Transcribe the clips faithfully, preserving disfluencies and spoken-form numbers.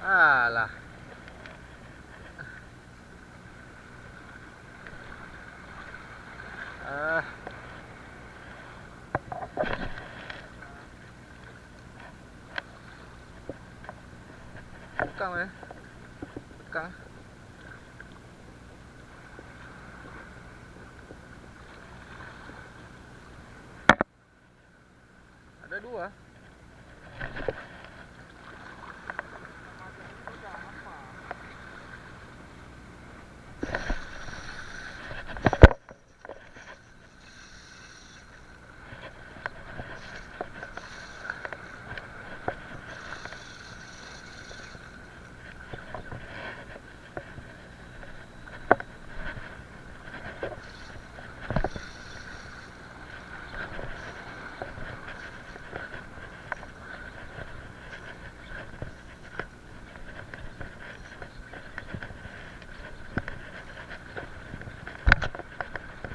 Alah. Ah. Bekang, eh. Bekang. Ada dua.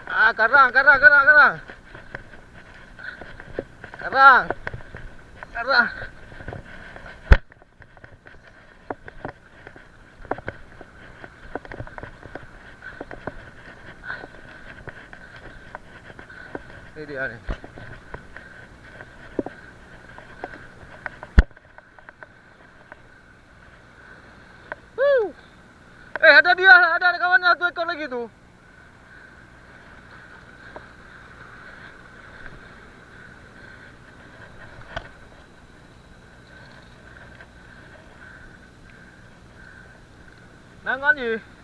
Ah, karang, karang, karang, karang. Karang. Karang. Ini dia ni. Wuh. Eh, ada dia, ada kawannya satu ekor lagi tu. Nang ngon jih.